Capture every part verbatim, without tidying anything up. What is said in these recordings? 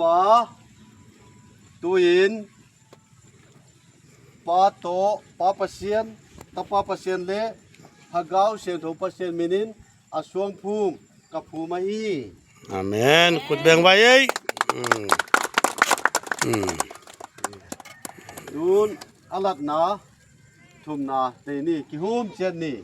Pa, tu-in Pa tawh, Pa Pasian, Tapa Pasian le Thagau Siangtho Pasian minin a suangphum ka phum ahi. Amen. Kut beng vai ei. Mm. Mm. Tun a latna thumna tei ni, kihum ciat ni.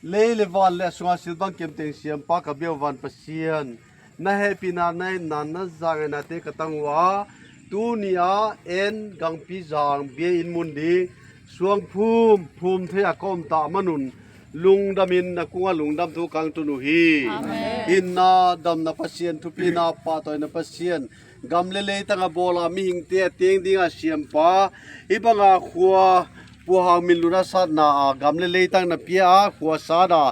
Lei le van le a sunga silbang kemteng siampa ka biau van Pasian, na hehpihna na itna na zangainate ka tang uh a, tuni-a en Gangpi Zang bia inn mun ding suangphum phum thei a ka om ta manun lungdamin na kungah lungdam thu kang tun uh hi. Amen. Itna damna Pasian, thupina pahtawina Pasian, gam le leitang a bawla mihingte a teng dinga siampa, hih banga khua puahang minlun a satna a gam le leitang na pia a, khua sat a,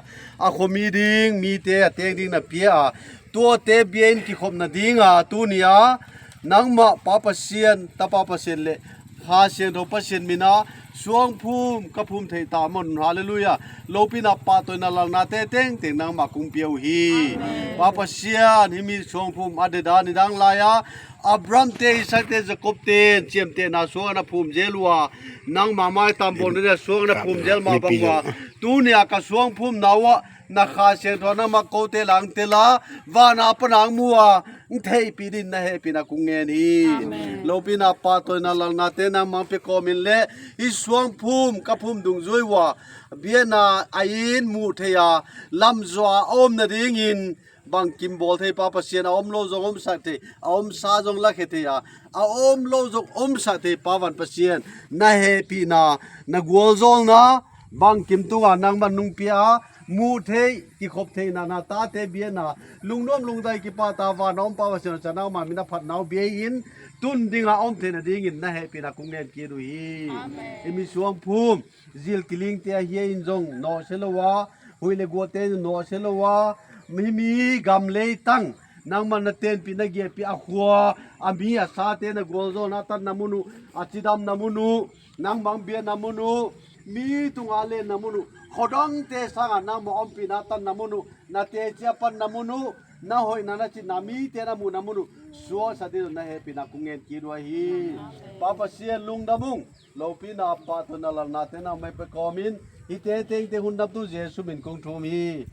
a khuami ding mite a teng ding na pia a, tuate bia in kikhopna dinga tuni-a nangmah Pa Pasian, Tapa Pasian le Kha Siangtho Pasian mina suangphum ka phum theih ta maw. Halleluiah. Lopina pahtawina lalnate tengteng nangmah kung pia uh hi. Amen. Pa Pasian, hih mi suangphum a deda nidang lai-a Abraham te, Isaac te, Jacob te ciamtehna suang a na phum zel uh a, nangmah mai tambawn dena suang a na phum zel mah bang uh a, tuni-a ka suangphumna uh ah na Kha Siangtho nangmah kote langte la, vana pana ang mu a, ng theihpih din na hehpihna kung ngen hi. Amen. Lopina pahtawina lalnate nangmah pia kawmin le hih suangphum ka phum dungzui uh a, biana a in muh thei a, lamzuah a om nadingin bangkim bawl thei Pa Pasian, a om lo zong omsak thei, a omsa zong lakhia thei a, a om lo zong omsak thei Pa van Pasian, na hehpihna, na gualzawlna bangkim tunga nangman nungpia a, muh theih, kikhop theihna na tate biana lungnuam lungdai kipahta vana om Pa Pasian a ca nangma mina phatna uh bia in tun dinga om theih nadingin na hehpihna kung ngen kit uh hi. Amen. Hih mi suangphum zil kilingte ahi in zong nawhsia lo a, huih le guahte in nawhsia lo a, mi, mi gam leitang nangman na tenpih na giahpih a khua, a mi a sate na gualzawhna a tanna mun uh, a cidamna mun uh, nangmah biana mun uh, mi tunga lenna mun uh, khuadongte sangah nangmah ompihna a tanna mun uh, na teci a panna mun uh, na hoihna na citna mite na muhna mun uh suaksa ding uh na hehpihna kung ngen kit uh ahi. Pa Pasian lungdam ung. Lopina pahtawina lalnate nangmah pia kawmin hihte tengte hun damtu Jesu min kong thum hi.